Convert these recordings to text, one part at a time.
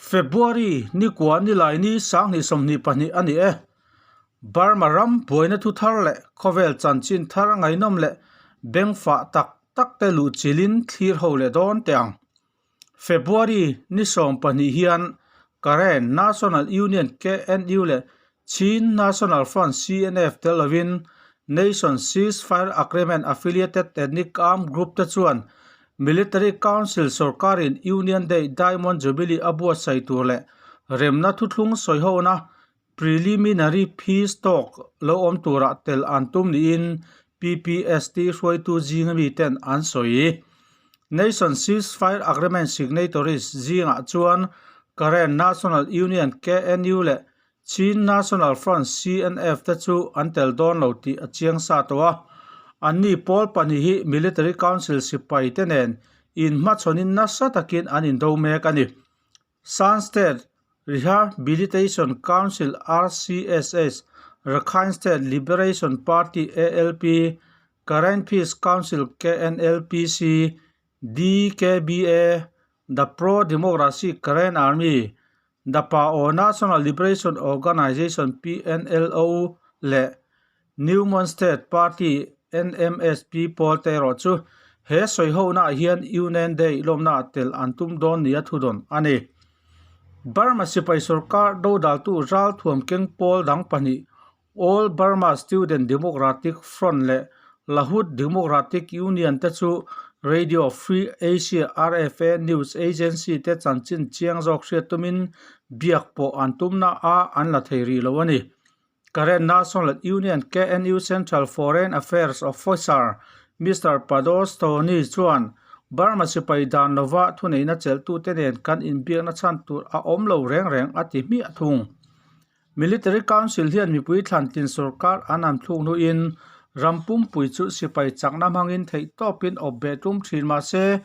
February nikua nilai ni 2022 a ni e. Burma ram buaina thu thar leh khawvel chanchin thar ngaihnawm leh bengfah tak tak te luhchilhin thlir ho leh dawn teh ang. February ni 12 hian Karen National Union, KNU, leh Chin National Front, CNF, tel lovin Nation Ceasefire Agreement Affiliated Ethnic Armed Group te chuan Military Council sorkarin Union Day Diamond Jubilee a buatsaih tur leh remna thuthlung sawihona Preliminary Peace Talk lo awm turah tel an tum niin PPST hruaitu zinga miten an sawi. Nation Ceasefire Agreement signatories zingah chuan Karen National Union, KNU, leh Chin National Front, CNF, te chu an tel dawn lo tih a chiang sa tawh a. Anni pawl pahnih hi Military Council sipai te nen inhmachhawnin nasa takin an indo mek a ni. Shan State Rehabilitation Council, RCSS, Rakhine State Liberation Party, ALP, Karen Peace Council, KNLPC, DKBA, The Pro-Democracy Karen Army, The Pa-O National Liberation Organization, PNLO, leh New Mon State Party, NMSP, pawl te erawh chu he sawihonaah hian Union Day lawmnaah tel an tum dawn nia thudawn a ni. Burma sipai sorkar dodaltu ralthuam keng pawl dang pahnih All Burma Student Democratic Front leh Lahut Democratic Union te chu Radio Free Asia, RFA, news agency te chanchin chiang zawk hriat tumin biak pawh an tumna a an la thei rih lo a ni. Karen National Union, KNU, Central Foreign Affairs Officer Mister Pados Tony chuan Burma sipai dan lova thuneihna chelhtute nen kan inbiakna chhan tur a awm lo reng reng a ti hmiah thung. Military Council hian mipui thlantlin sorkar an an thluk hnuin ram pumpui chu sipai chakna hmangin theihtawpin awp beh tum thin mahse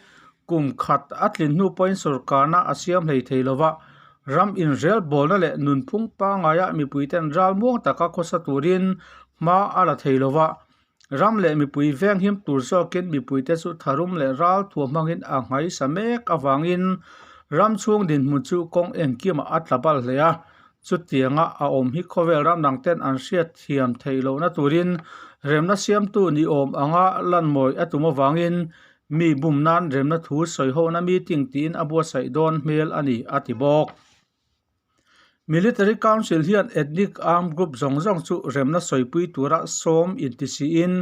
kum khat a tlin hnu pawhin sorkarna a siam hlei thei lova ram inrel bawlna leh nunphung pangaia mipuiten ral muang taka khawsa turin hma a la thei lova ram leh mipui venghim tur zawkin mipuite chu tharum leh ral thuam hmangin a nghaisa mek avangin ram chhung dinhmun chu kawng engkimah a tla bal hle a. Chutianga a awm hi khawvel ram dang ten an hriat thiam theih lohna turin remna siamtu ni awm anga lanmawi a tum avangin mi bum nan remna thu sawihona meeting tiin a buatsaih dawn hmel a ni a ti bawk. Military Council hian ethnic armed group zawng zawng chu remna sawipui tura sawm intisiin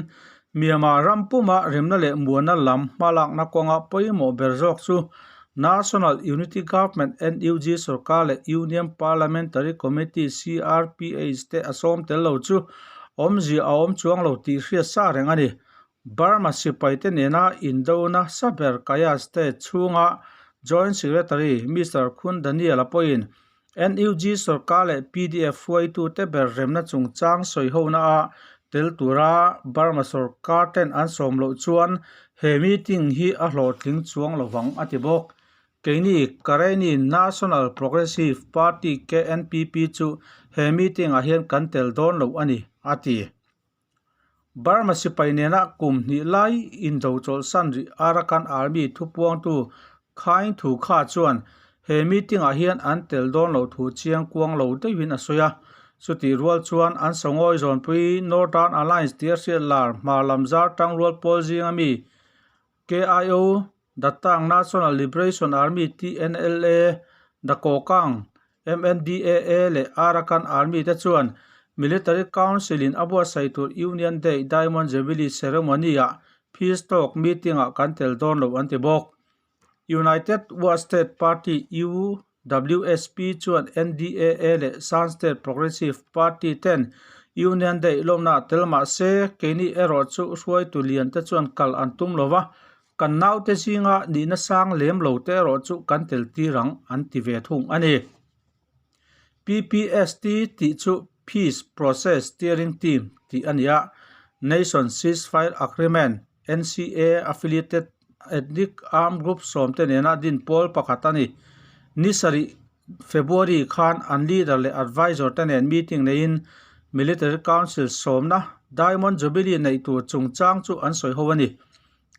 Myanmar ram puma remna leh muana lam hmalakna kawnga pawimawh ber zawk chu National Unity Government, NUG, sorkar leh Union Parliamentary Committee, CRPH, te a sawm tel lo chu awmzia a awm chuang lo tih hriat sa reng a ni. Burma sipaite nena indona saber Kaya State chhunga Joint Secretary Mister Khun Daniel-a pawhin NUG sorkar leh PDF hruaitute ber remna chungchang sawihona a tel tura Burma sorkar ten an sawm loh chuan he meeting hi a hlawhtling chuang lovang a ti bawk. Keini Karenni National Progressive Party, KNPP, chu he meeting ah hian kan tel dawn lo a ni, a ti. Burma sipai nena kum hnih lai indo chawlhsan rih Arakan Army thupuangtu Khaing Thu Kha chuan he meeting ah hian an tel dawn loh thu chiang kuang lo deuhin a sawi a. Chutih rual chuan an sawngawi zawnpui Northern Alliance tia hriat lar hmar lam zar tangrual pawl zinga mi KIO, Datang National Liberation Army, TNLA, Dakokang, MNDAA leh Arakan Army te chuan Military Council in a buatsaih tur Union Day Diamond Jubilee Ceremony ah Peace Talk meeting ah kan tel dawn lo an ti bawk. United Wa State Party, UWSP, chuan NDAA leh Shan State Progressive Party ten Union Day lawmna ah tel mah se keini erawh chu hruaitu lian te chuan kal an tum lo va, Kan naute zinga nihna sang lem lo te erawh chu kan tel tir ang an ti ve thung a ni. PPST tih chu Peace Process Steering Team tih a ni a, Nation Ceasefire Agreement, NCA, affiliated ethnic armed group sawmte nena din pawl pakhat a ni. Ni sarih February khan an leader leh advisor te nen meeting neiin Military Council sawmna Diamond Jubilee neih tur chungchang chu an sawi ho a ni.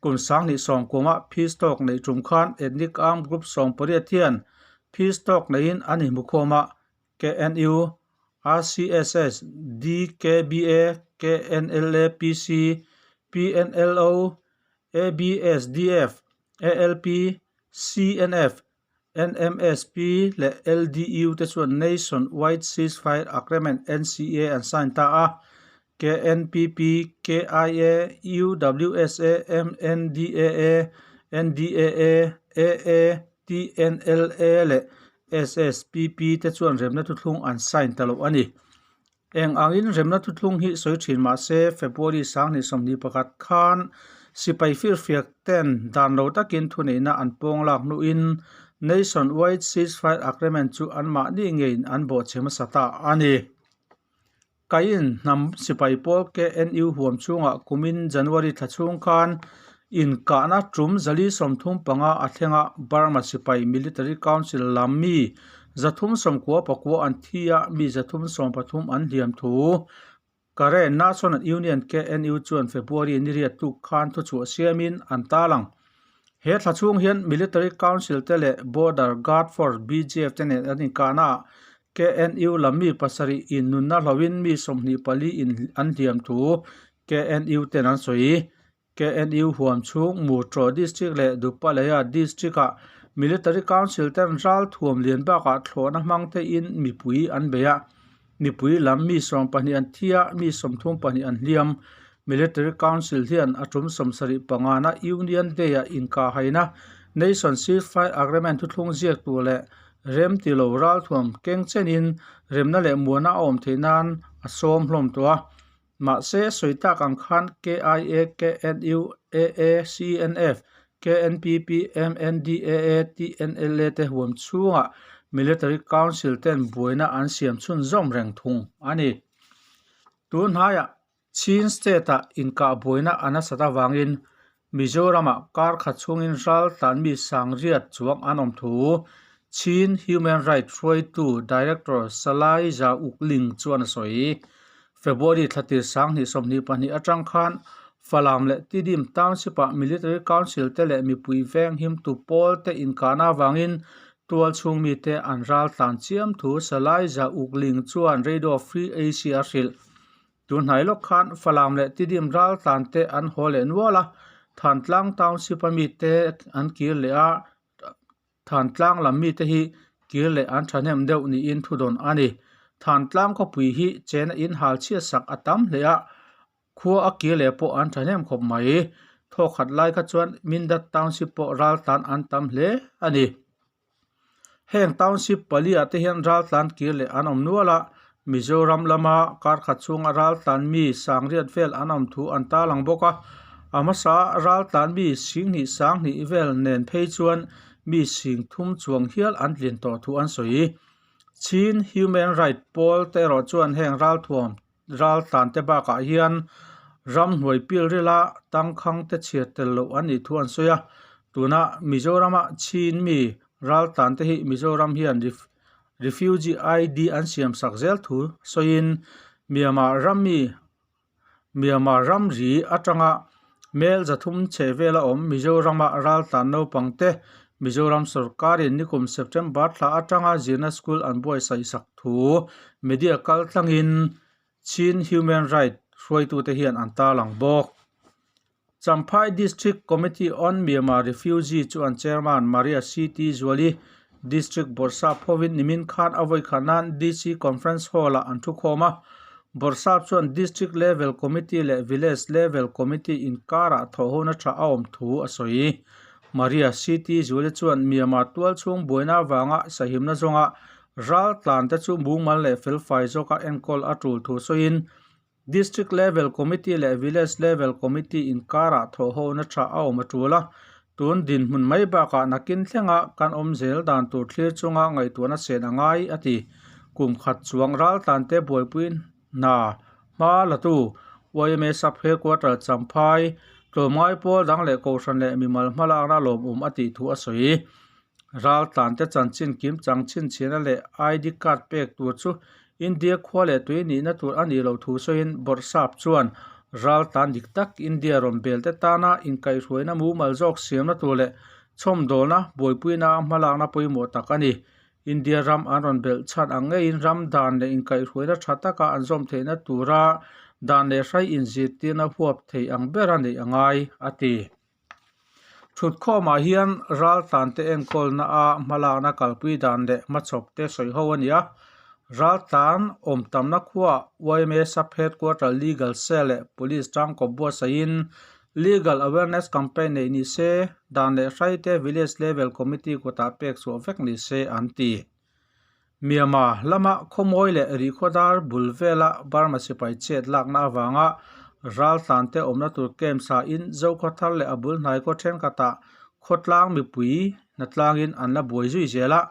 Kum 2019 peace talk neih tum khan ethnic armed group 18 hian Peace talk neiin an inhmukhawm a, KNU, RCSS, DKBA, KNLA, PC, PNLO, ABSDF, ALP, CNF, NMSP leh LDU te chuan Nation Wide Ceasefire Agreement, NCA, an sign ta a. KNPP, KIA, UWSA, MNDAA, NDAA, AA, TNLA leh SSPP te chuan remna thuthlung an sign ta lo a ni. Eng angin remna thuthlung hi sawi thin mah se, February 2021 khan sipai firfiak ten dan lo takin thuneihna an pawng lak hnuin Nation Wide Ceasefire Agreement chu anmahni ngeiin an bawhchhe hmasa ta a ni. Kain hnam sipai pawl KNU huam chhungah kumin January thla chhung khan inkahna tum 435 a thleng a, Burma sipai Military Council lam mi 399 an thi a, mi 313 an hliam thu Karen National Union, KNU, chuan February ni riat tluk khan thuchhuah siamin an tarlang. He thla chhung hian Military Council te leh Border Guard Force, BGF, te nen an inkahnaah KNU lam mi pasarih in nunna hlohin mi 24 in an hliam thu KNU ten an sawi. KNU huam chhung Murtaw District leh Dupalaya District-ah Military Council ten ral thuam lian bakah thlawhna hmang te in mipui an bei a. Mipui lam mi 12 an thi a, mi 34 an hliam. Military Council hian a tum 75 na Union Day-ah inkahhaina Nation Ceasefire Agreement thuthlung ziak tur leh rem ti lo ralthuam keng chenin remna leh muana a awm theih nan a sawm hlawm tawh a. Mahse, sawi tak ang khan KIA, KNU, AA, CNF, KNPP, MNDAA, TNLA te huam chhungah Military Council ten buaina an siam chhunzawm reng thung a ni. Tun hnaiah Chin State-ah inkah buaina a nasat avangin Mizoramah kar khat chhungin ral tlan mi sangriat chuang an awm thu Chin Human Rights hruaitu Director Salai Za Uk Ling chuan a sawi. February thlatir 2022 atang khan Falam leh Tidim Township-ah Military Council te leh mipui veng himtu pawl te inkahna avangin tual chhung mite an ral tlan chiam thu Salai Za Uk Ling chuan Radio Free Asia a hrilh. Tunhnai lawk khan Falam leh Tidim ral tlan te an haw leh nual a, Thantlang Township a mite an kir leh a, Thantlang lam mite hi kir leh an thahnem deuh niin thudawn a ni. Thantlang khawpui hi chena in hal chhiat sak a tam hle a, khua a kir leh pawh an thahnem khawp mai. Thawkhat lai kha chuan Mindat Township pawh ral tlan an tam hle a ni. Heng township pali-ah te hian raltlan kir leh an awm nual a, Mizoram lama karkhat chhunga raltlan mi sangriat vel an awm thu an tarlang bawk a, a hmasa raltlan mi singhnih sanghnih vel nen phei chuan mi sing thum chuang hial an tlin tawh thu an sawi. Chin Human Right pawl te erawh chuan heng ralthuam raltlan te bakah hian ramhnuai pilrila tangkhang te chhiar tel loh an nih thu an sawi a, tuna Mizorama Chin mi raltlan te hi Mizoram hian refugee ID an siam sak zel thu sawiin Myanmar ram mi Myanmar ramri atanga mel zathum chheh vela awm Mizorama raltlan naupang te Mizoram sorkarin nikum September thla atanga zirna school an buaitsaih sak thu media kal tlangin Chin Human Right hruaitute hian an tarlang bawk. Champhai District Committee on Myanmar Refugee chu an Chairman Maria CT Zuali District Bawrhsap hovin nimin khan a vawikhat nan DC Conference Hall-ah an thukhawm a. Bawrhsap chuan District Level Committee leh Village Level Committee inkarah thawhhona tha a awm thu a sawi. Maria CT Zuali chuan Myanmar tual chhung buaina avanga sahimna zawnga ral tlan te chu mumal leh felfai zawka enkawl a tul thu sawiin District Level Committee leh Village Level Committee inkarah thawhhona tha a awm a tul a, tun dinhmun mai bakah nakin thlenga kan awm zel dan tur thlir chunga ngaihtuahna sen a ngai a ti. Kum khat chuang ral tlan te buaipui hna hma latu YMA Sub Headquarter Champhai tlawmngai pawl dang leh Kohhran leh mimal hmalakna lawmawm a tih thu a sawi. Ral tlante chanchin kim chang chhinchhiahna leh ID card pek tur chu India khua leh tui nihna tur a nih loh thu sawiin Bawrhsap chuan ral tlan dik tak India rawn bel te tana inkaihhruaina mumal zawk siamna tur leh chhawmdawlna buaipuina hmalakna pawimawh tak a ni. India ram an rawn belh chhan ang ngeiin ram dan leh inkaihhruaina tha taka an zawm theihna tura dan leh hrai inzirtirna huap thei ang bera neih a ngai, a ti. Thutkhawmah hian raltlante enkawlna a hmalakna kalpui dan leh hmachhawp te sawi ho a ni a. Raltlan awm tamna khuaah yma Sub Headquarter Legal Cell leh Police tangkawp buatsaihin Legal Awareness Campaign neih ni se, dan leh hraite Village Level Committee kutah pek chhuah vek ni se an ti. Myanmar lama khawmawi leh rihkhawdar bul vela Burma sipai chet lakna avanga raltlante awmna tur camp sain Zokhawthar leh a bul hnai khaw thenkhatah khawtlang mipui hnatlangin an la buai zui zel a.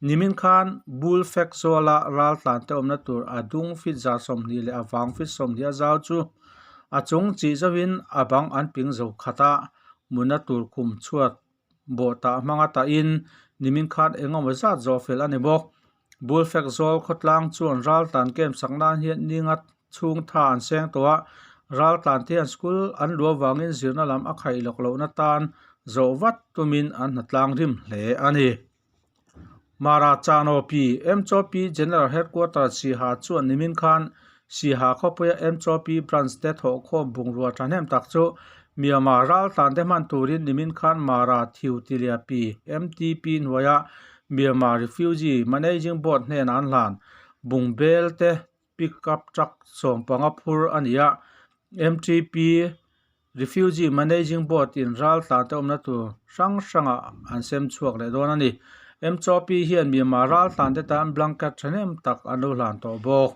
Nimin khan bul fek zawla raltlante awmna tur a dung fit 20 leh a vang fit 20 a zau chu a chung chih zauhin a bang an ping zo khat a, mutna tur khum chhuat bawh tah hmanga tahin nimin khan engemaw zat zawh fel a ni bawk. Bul fek zawl khawtlang chuan raltlan camp sak nan hian ninga chhung tha an seng tawh a, raltlan te hian school an luah vangin zirna lam a khaih lawk lohna tan zawh vat tumin an hnatlang rim hle a ni. Mara Chano Pi, MCOP General Headquarter Siha chuan nimin khan Siha khawpuia MCOP Branch te thawhkhawm bungrua thahnem tak chu Myanmar raltlante hman turin nimin khan Mara Thiutilia Pi, MTP, hnuaia Myanmar Refugee Managing Board hnenah an hlan bungbel te Pickup truck 15 phur a ni a, MTP Refugee Managing Board in raltlante awmna tur hrang hrangah an sem chhuak leh dawn a ni. MCOP hian Myanmar raltlante tan blanket thahnem tak an lo hlan tawh bawk.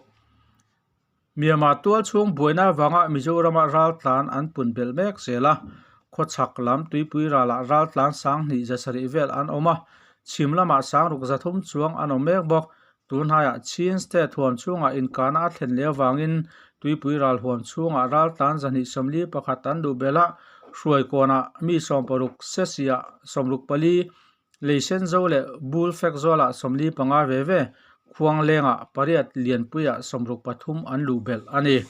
Myanmar tual chhung buaina avanga Mizorama raltlan an pun belh mek zel a, khawchhak lam tuipui ralah raltlan 2700 vel an awm a, chhim lamah 6300 chuang an awm mek bawk. Tunhaiah Chin State huam chhungah inkahna a thlen leh avangin tuipui ral huam chhungah raltlan 241 an luh belh a, hruaikawnah mi 60 Sesiah 64, Leisenzo leh Bul Fekzualah 45 ve ve, Khuanglengah pariat Lianpuiah 63 an luh belh a ni.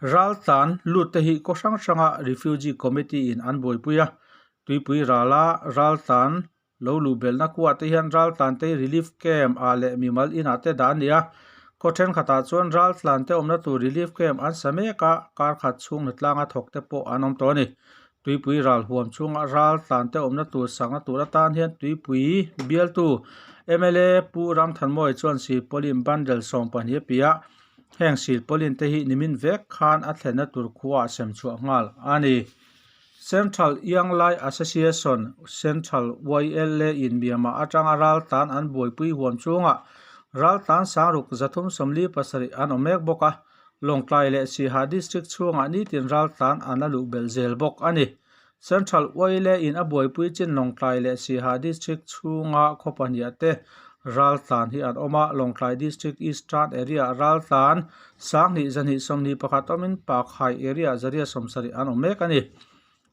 Raltlan lut te hi khaw hrang hranga Refugee Committee in an buaipui a, tuipui rala raltlan Lo luh belhna kuah te hian raltlante relief camp ah leh mimal inah te dah a ni a, khaw thenkhatah chuan raltlante awmna tur relief camp an sa mek a, kar khat chhung hnatlanga thawk te pawh an awm tawh a ni. Tuipui ral huam chhunga raltlante awmna tur sakna tur atan hian tuipui bialtu mla Pu Ramthanmawia chuan silpauline bundle 12 a pi a, heng silpauline te hi nimin vek khan a thlenna tur khuaah sem chhuah nghal a ni. Central Young Lai Association, Central YLA, in Myanmar atanga raltlan an buaipui huam chhungah raltlan 6337 an awm mek bawk a, Lawngtlai leh Siha District chhungah nitin raltlan an la luh belh zel bawk a ni. Central YLA in a buaipui chin Lawngtlai leh Siha District chhunga khaw pahniah te raltlan hi an awm a, Lawngtlai District Eastern Area raltlan 2221 awmin Pakhai area 170 an awm mek a ni.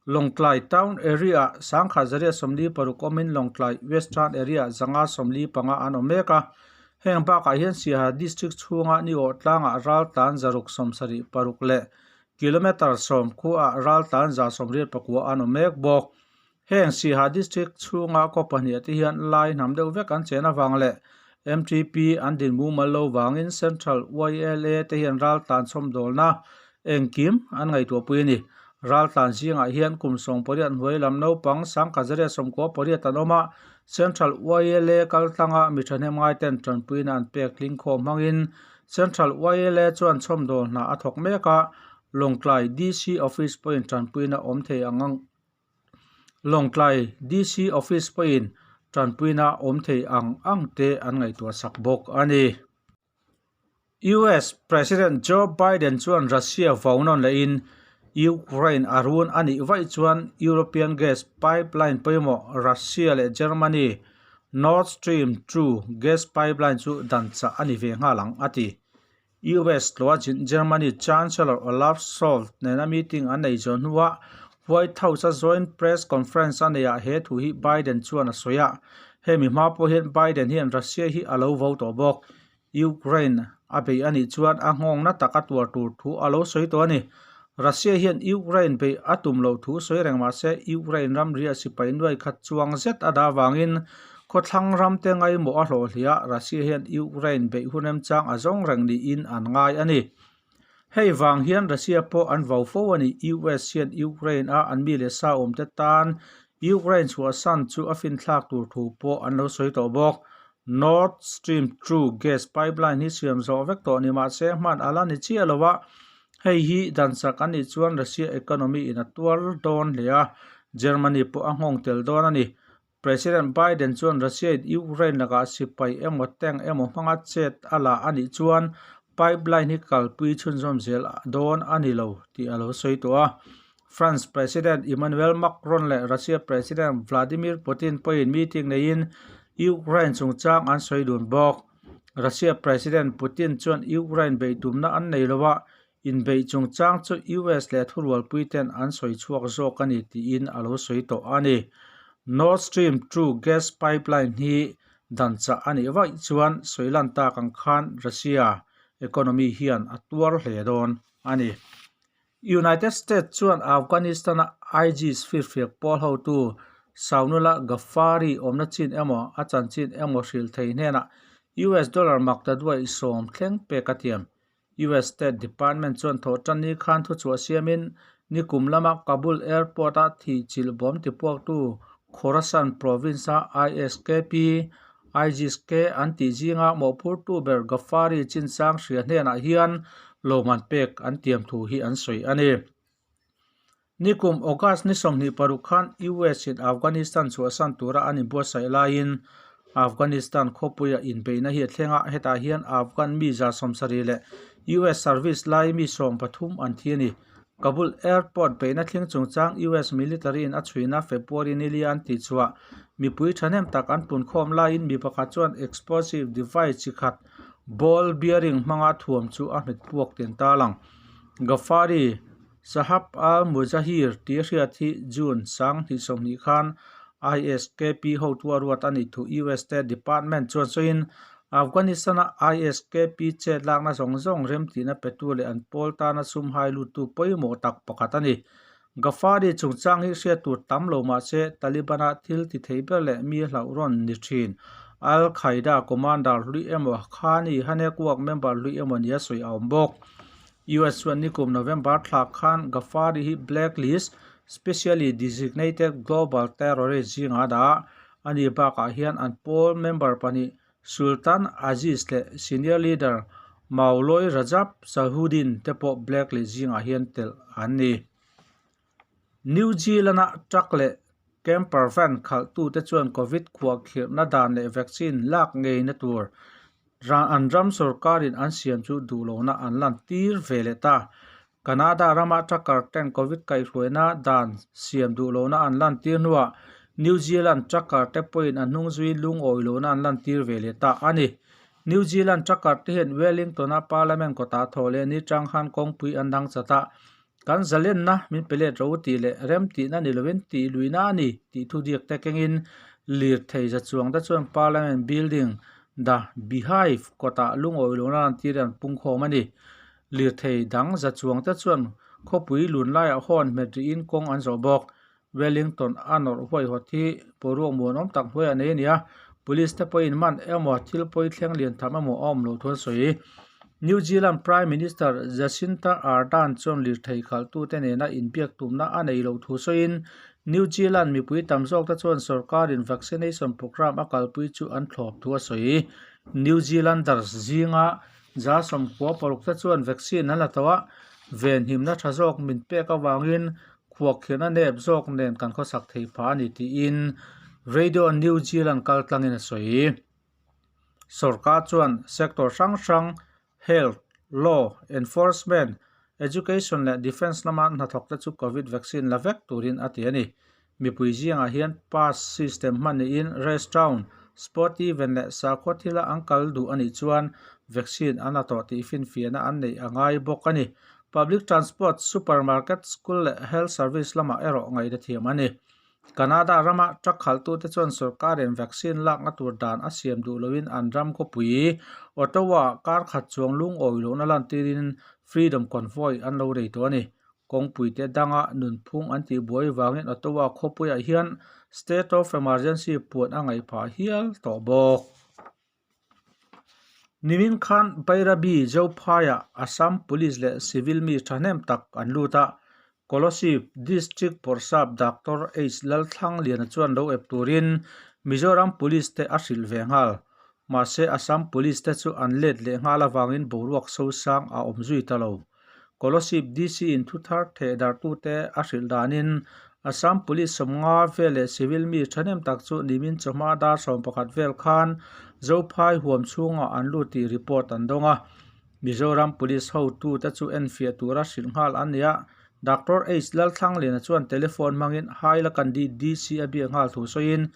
Lawngtlai Town area 1146 awmin Lawngtlai Western area 545 an awm mek a. Heng bakah hian Siaha District chhunga ni awh tlangah raltlan 676 leh kilometre 10 khuaah raltlan 189 an awm mek bawk. Heng Siaha District chhunga khaw pahnih te hian lai hnam deuh vek an chen avang leh MTP an din mumal lo vangin Central YLA te hian raltlan chhawmdawlna engkim an ngaihtuahpui a ni. Raltlan zingah hian kum 18 hnuai lam naupang 1998 an awm a, Central YLA kaltlanga mi thahnem ngaiten tanpuina an pek tlingkhawm hmangin Central YLA chuan chhawmdawl hna a thawk mek a, Lawngtlai DC Office pawhin tanpuina awm thei ang ang. Lawngtlai DC Office pawhin tanpuina awm thei ang ang te an ngaihtuah sak bawk a ni. US President Joe Biden chuan Russia vaunawn lehin Ukraine a run a nih vaih chuan European gas pipeline pawimawh Russia leh Germany Nord Stream 2 gas pipeline chu dan chah a ni ve nghal ang a ti. US tluahchin Germany Chancellor Olaf Scholz nena meeting an nei zawh hnuah White House-a joint press conference a neiah he thu hi Biden chuan a sawi a. Hemi hma pawh hian Biden hian Russia hi a lo vo tawh bawk. Ukraine a beih a nih chuan a nghawngna tak a tuar tur thu a lo sawi tawh a ni. Russia hian Ukraine beih a tum loh thu sawi reng mah se Ukraine ramri a sipai nuai khat chuang zet a dah vangin Khawthlang ramte ngaimawh a hlawhhliah Russia hian Ukraine beih hun remchang a zawng reng niin an ngai a ni. Hei vang hian Russia pawh an vau fo a ni. US hian Ukraine a an mi leh sa awmte tan Ukraine chhuahsan chu a finthlak tur thu pawh an lo sawi tawh bawk. Nord Stream 2 gas pipeline hi siam zawh vek tawh ni mahse hman a la ni chiah lo a, hei hi dansak an nih chuan Russia economy in a tuar dawn hle a, Germany pawh a nghawng tel dawn a ni. President Biden chuan Russia-in Ukraine lakah sipai emaw tank emaw hmanga chet a la a nih chuan pipeline hi kalpui chhunzawm zel dawn a ni lo tih a lo sawi tawh a. France President Emmanuel Macron leh Russia President Vladimir Putin pawhin meeting neiin Ukraine chungchang an sawi dun bawk. Russia President Putin chuan Ukraine beihtumna an nei lo a, inbeih chungchang chu US leh thurualpuiten an sawi chhuak zawk a ni tiin a lo sawi tawh a ni. Nord Stream 2 gas pipeline hi dan chah a nih vaih chuan sawi lan tak ang khan Russia economy hian a tuar hle dawn a ni. United States chuan Afghanistan-a ISIS firfiak pawl hotu Saunullah Ghaffari awmna chin emaw a chanchin emaw hrilh thei hnenah US dollar makta duai sawm thleng pek a tiam. US State Department chuan thawhtanni khan thuchhuah siamin nikum lama Kabul Airport-a thih chilh bawm tipuaktu Khorasan Province-a ISKP, ISIS-K an tih zinga mawhphurtu ber Ghaffari Chinsang hria hnenah hian lawmman pek an tiam thu hi an sawi a ni. Nikum August ni 26 khan US in Afghanistan chhuahsan tura an inbuatsaih laiin Afghanistan khawpuia inbeihna hi a thleng a, hetah hian Afghan mi 70 leh US service lai mi 13 an thi a ni. Kabul airport beihna thleng chungchang US military in a chhuina February nilia an tihchhuah mipui thahnem tak an punkhawm laiin mi pakhat chuan explosive device chi khat ball bearing hmanga thuam chu a hmet puak tin ta lang. Ghaffari Sahab al-Mujahir tih a hriat hi June 2020 khan ISKP hotu a ruat a nih thu US State Department chuan sawiin Afghanistan-a ISKP chet lakna zawng zawng remtihna petu leh an pawl tana sum hai luttu pawimawh tak pakhat a ni. Ghaffari chungchang hi hriat tur tam lo mah se Taliban-a thil ti thei ber leh mi hlauh rawn ni thin. Al-Qaeda commander hlui emaw Khani Hanekwork member hlui emaw nia sawi a awm bawk. US chuan nikum November thla khan Ghaffari hi blacklist, specially designated global terrorist zingah a dah a, ani bakah hian an pawl member pahnih Sultan Aziz leh senior leader Mauloi Rajab Salhuddin te pawh blacklist zingah hian telh an ni. New Zealand-a truck leh camper van khalhtute chuan Covid khuahkhirhna dan leh vaccine lak ngeina tur an ram sorkarin an siam chu duh lohna an lantir ve leh ta. Canada rama trucker ten Covid kaihhruaina dan siam duh lohna an lantir hnuah New Zealand trucker te pawhin a hnung zui lungawi lohna an lantir ve leh ta a ni. New Zealand trucker te hian Wellington-a Parliament kawtah thawh leh ni chang khan kawngpui an dang chat a, Kan zalenna min pe let ro tih leh rem tihna ni lovin tih luihna a ni tih thu diak te kengin lirthei za chuang te chuan Parliament building The Beehive kawtah lungawi lohna lan tir an pungkhawm a ni. Lirthei dang za chuang te chuan khawpui lun laiah hawn hmet rihin kawng an zawh bawk. Wellington a nawrh huaihawt hi boruak muanawm tak hnuaiah nei a ni a, police te pawhin man emaw thil pawi thleng lian tham emaw a awm loh thu an sawi. New Zealand Prime Minister Jacinda Ardern chuan lirthei khalhtute nena inbiak tumna a nei loh thu sawiin New Zealand mipui tam zawk te chuan sorkarin vaccination programme a kalpui chu an thlawp thu a sawi. New Zealanders zinga 96% te chuan vaccine an la tawh a, venhimna tha zawk min pek avangin Khuakkhiahna nep zawk nen kan khawsak thei phah a ni tiin Radio New Zealand kal tlangin a sawi. Sorkar chuan sector hrang hrang Health, Law Enforcement, Education leh Defence lama hnathawkte chu Covid vaccine la vek turin a ti a ni. Mipui zingah hian pass system hman niin restaurant, sport event leh sakhaw thila an kal duh a nih chuan vaccine an la tawh tih finfiahna an neih a ngai bawk a ni. Public transport, supermarket, school leh health service lamah erawh ngaihna thiam a ni. Canada rama truck khalhtute chuan sorkarin vaccine lakna tur dan a siam duh loin an ram khawpui Ottawa-ah kar khat chuang lungawi lohna lantirin Freedom Convoy an lo rei tawh a ni. Kawngpuite danga nunphung an tihbuai vangin Ottawa khawpuiah hian State of Emergency puan a ngaih phah hial tawh bawk. Nimin khan Bairabi Zophaiah Assam Police leh Civil mi thahnem tak an lut a, Kolasib District Bawrhsap Doctor H Lalthlangliana chuan lo ep turin Mizoram Police te a hrilh ve nghal. Mahse Assam Police te chu an let leh nghal avangin boruak sosang a awm zui ta lo. Kolasib DC in thuthar theh darhtute a hrilh danin Assam Police sawmnga vel leh civil mi thahnem tak chu nimin chawhma dar 11 vel khan Zophai huam chhungah an lut tih report an dawng a. Mizoram Police hotute chu enfiah tura hrilh nghal an ni a, Doctor H Lalthlangliana chuan telephone hmangin Hailakandi DC a biak nghal thu sawiin,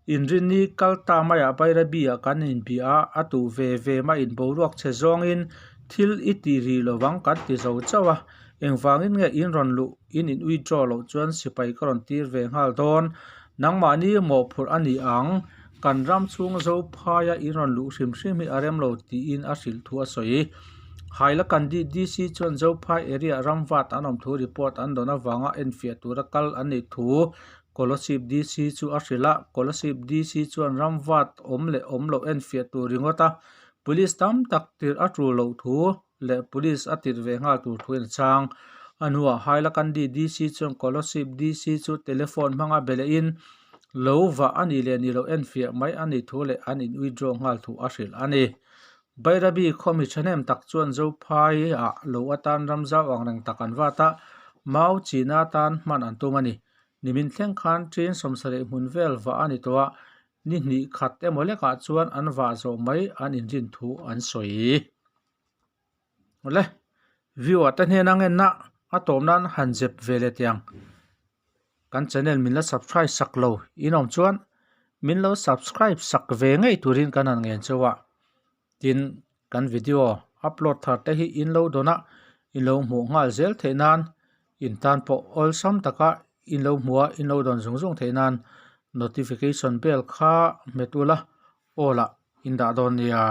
Inrinni kal ta maiah Bairabi-ah kan inbia a, a tuh ve ve maiin boruak chhe zawngin thil i ti ri lovang kan ti zo chauh a, engvangin nge in rawn luh in in withdraw loh chuan sipai ka rawn tir ve nghal dawn, nangmahni mawhphurh a ni ang. Kan ram chhung Zophaia in rawn luh hrim hrim hi a rem lo tiin a hrilh thu a sawi. Hailakandi DC chuan Zophai area ram vat an awm thu report an dawn avanga enfiah tura kal an nih thu Kolasib DC chu a hrilh a. Kolasib DC chuan ram vat awm leh awm loh enfiah tur ringawt a, police tam tak tirh a tul loh thu leh police a tirh ve nghal tur thu in a chang. A hnuah Hailakandi DC chuan Kolasib DC chu telephone hmanga be lehin lo vah a nih leh nih loh enfiah mai a nih thu leh an in withdraw nghal thu a hrilh a ni. Bairabi khawmi thahnem tak chuan Zophai ah lo atan ramzau ang reng tak an vat a, mau china atan hman an tum a ni. Nimin thleng khan train 70 hmun vel vah a ni tawh a, ni hnih khat emaw lekah chuan an vah zawh mai an inrin thu an sawi. Awle, viewer te hnena ngenna a tawm nan han zep ve leh teh ang. Kan channel min la subscribe sak lo in awm chuan min lo subscribe sak ve ngei turin kan han ngen chauh a. Tin, kan video upload thar te hi in lo dawn a, in lo hmuh nghal zel theih nan in tan pawh awlsam taka in lo hmuh a, in lo dawn zung zung theih nan notification bell kha hmet ula aw lah in dah dawn nia.